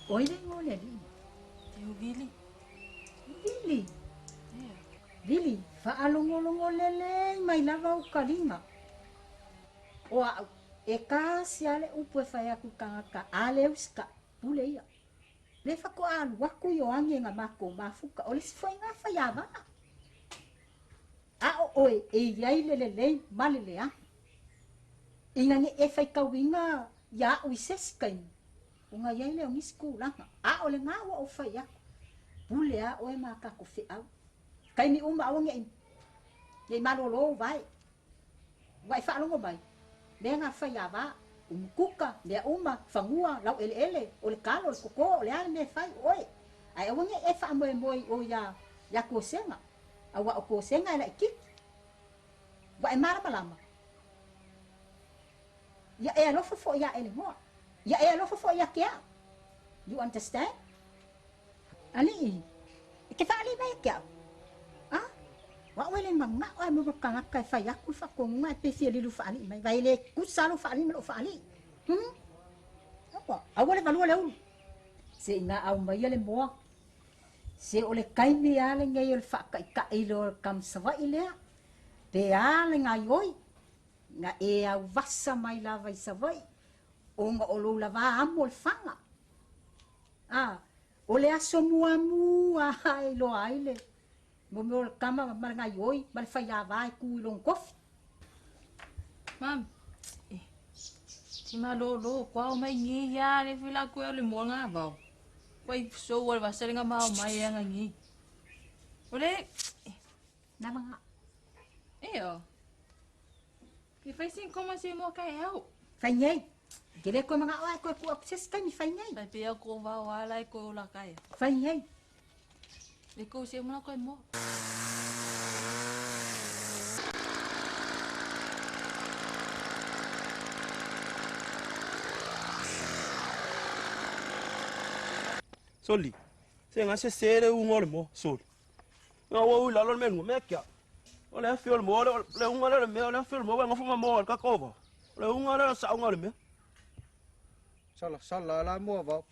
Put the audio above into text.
O ai le igoa o le alii? E o Vili. Vili? Ea. Vili, faalogologo lelei mai lava ou kaliga. O a'u, e tasi lava le upu e fai atu i le tagata, a le usita'i, pule ia. Le faatoa alu atu Ioane na matou mafuta, o le isi foi na faiavala. A o oe e i ai le lelei ma le leaga. Ina ne i e faitauina ia a'u i se isi taimi, ona i ai lea o nisi tulaga. A o lena ua ou fai atu, pule a oe ma a tatou feau. Taimi uma aua ne i malolo ou vae. Ua e faalogo mai, mea na faiava, umukuka, mea uma, fanua, laueleele, o le talo, o le koko, o le a le mea e fai, o oe. Ae aua ne i e faamoemoe i o iā Kosena, auā o Kosena e laitiiti. Ua e malamalama? Ia e alofa foi iā Elemoa. Ia e alofa foi ia te au. You understand? Alii, e te faalii mai ia te au. A? O au e le manao ae mo tagata e fai atu le faatonuga ae pe fia lilu faalii mai. Vai le tusa lou faalii ma lou faalii. Hmm? Aua, aua le valua le ulu. Se i na aumaia le moa. Se o le taimi lava lenei o le faataitai loa o le tama Savaii lea. Pe a le gaioi, na e auvasa mai lava i Savaii, ona o lou lava amo le faga. A, o le aso muamua lava e iloa ai le mea o le tama ma le gaioi ma le faiava e tu i lona tofi. Mam, eh, ti malolo, kua o mai ngi ya le fila ku le mo nga vau. Kua i so wa va sele nga ma o mai ya nga ngi. Ole, Na mga. Eh o. Ke fai sin koma se mo ka e au. Fai nei. Ke le koe mga oa e koe kua se se taimi fai nei. Fai pe au ko vau ala e koe ola kai. Fai nei. Le ko se mo koe mo. Soli, se nga se se le unga o le moa, soli. Nga ua ui lalo le mea mea kia. O le afi o le moa, le unga le mea, o le afi o le moa, nga fuma moa le kakova. O le unga le sa unga le mea. Sala sala la moa vau.